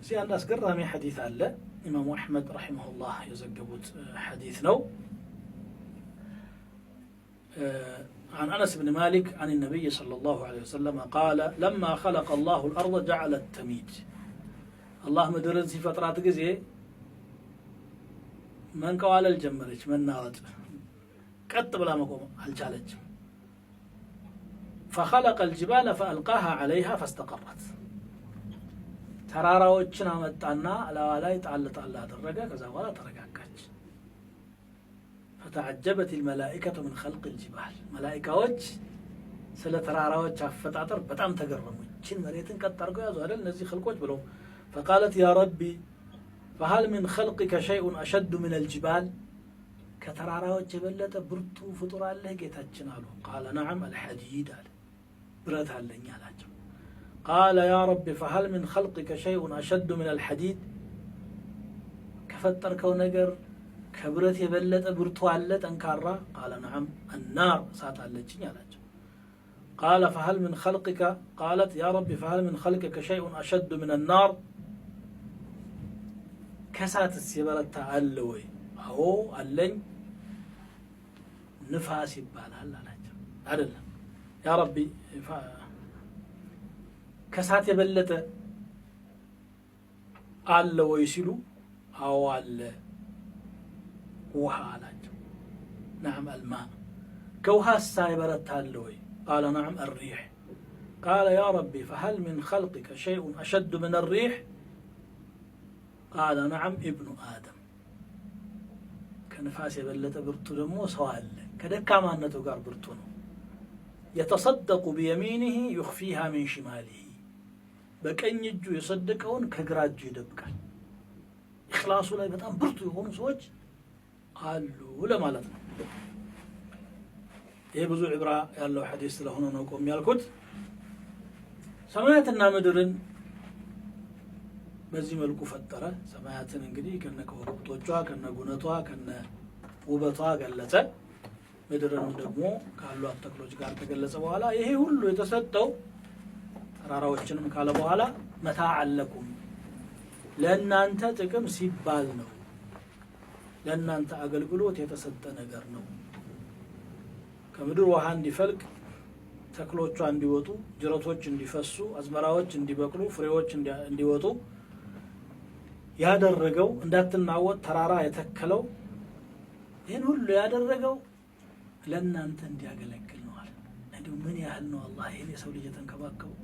እዚህ አንድ አስገራሚ ሐዲት አለ። ኢማሙ አሕመድ رحمه الله የዘገቡት ሐዲት ነው። عن أنس بن مالك عن النبي صلى الله عليه وسلم قال: لما خلق الله الأرض جعلت تميد። አላህ ምድርን ሲፈጥራት ጊዜ መንቀዋለል ጀመረች፣ መናወጥ፣ ቀጥ ብላ መቆም አልቻለችም። فخلق الجبال فألقاها عليها فاستقرت። ተራራዎችን አመጣና እላዋ ላይ ጣል ጣል አደረገ። ከዛ በኋላ ተረጋጋች። فتعجبت الملائكة من خلق الجبال። መላኢካዎች ስለ ተራራዎች አፈጣጠር በጣም ተገረሙ። ይችን መሬትን ቀጥ አድርገው ያዙ አይደል እነዚህ ኸልቆች ብለው። فقالت: يا ربي، فهل من خلقك شيء أشد من الجبال؟ ከተራራዎች የበለጠ ብርቱ ፍጡር አለህ ጌታችን አሉ። قال: نعم، الحديد አለ፣ ብረት አለኝ አላቸው። قال: يا ربي، فهل من خلقك شيء أشد من الحديد؟ ከፈጠርከው ነገር ከብረት የበለጠ ብርቱ አለ ጠንካራ? قال: نعم، النار፣ እሳት አለችኝ አላቸው። قال: فهل من خلقك، قالت: يا ربي، فهل من خلقك شيء أشد من النار؟ ከእሳትስ የበረታ አለ ወይ? አዎ አለኝ፣ ንፋስ ይባላል አላቸው። አይደለም፣ يا ربي፣ ከእሳት የበለጠ አለ ወይ ሲሉ፣ አዎ አለ፣ ውሃ አላቸው። نعم، الماء። ከውሃሳ የበረታ አለ ወይ? قال: نعم، الريح። قال: يا ربي، فهل من خلقك شيء أشد من الريح؟ قال: نعم، ابن آدم። ከንፋስ የበለጠ ብርቱ ደግሞ ሰው አለ። ከደካማነቱ ጋር ብርቱ ነው። يتصدق بيمينه يخفيها من شماله። በቀኝ እጁ የሰደቀውን ከግራ እጁ ይደብቃል። ኢኽላሱ ላይ በጣም ብርቱ የሆኑ ሰዎች አሉ ለማለት ነው። ይህ ብዙ عبرة ያለው ሐዲስ ስለሆነ ነው ቆም ያልኩት። ሰማያትና ምድርን በዚህ መልኩ ፈጠረ። ሰማያትን እንግዲህ ከነ ከዋክብቶቿ፣ ከነ ጉነቷ፣ ከነ ውበቷ ገለጸ። ምድርንም ደግሞ ካሏት ተክሎች ጋር ከገለጸ በኋላ፣ ይሄ ሁሉ የተሰጠው፣ ተራራዎችንም ካለ በኋላ፣ متاعا لكم፣ ለእናንተ ጥቅም ሲባል ነው። ለእናንተ አገልግሎት የተሰጠ ነገር ነው። ከምድር ውሃ እንዲፈልቅ፣ ተክሎቿ እንዲወጡ፣ ጅረቶች እንዲፈሱ፣ አዝመራዎች እንዲበቅሉ፣ ፍሬዎች እንዲወጡ ያደረገው፣ እንዳትናወጥ ተራራ የተከለው፣ ይህን ሁሉ ያደረገው ለእናንተ እንዲያገለግል ነው አለ። እንዲሁ ምን ያህል ነው አላህ ይህን የሰው ልጅ የተንከባከበው?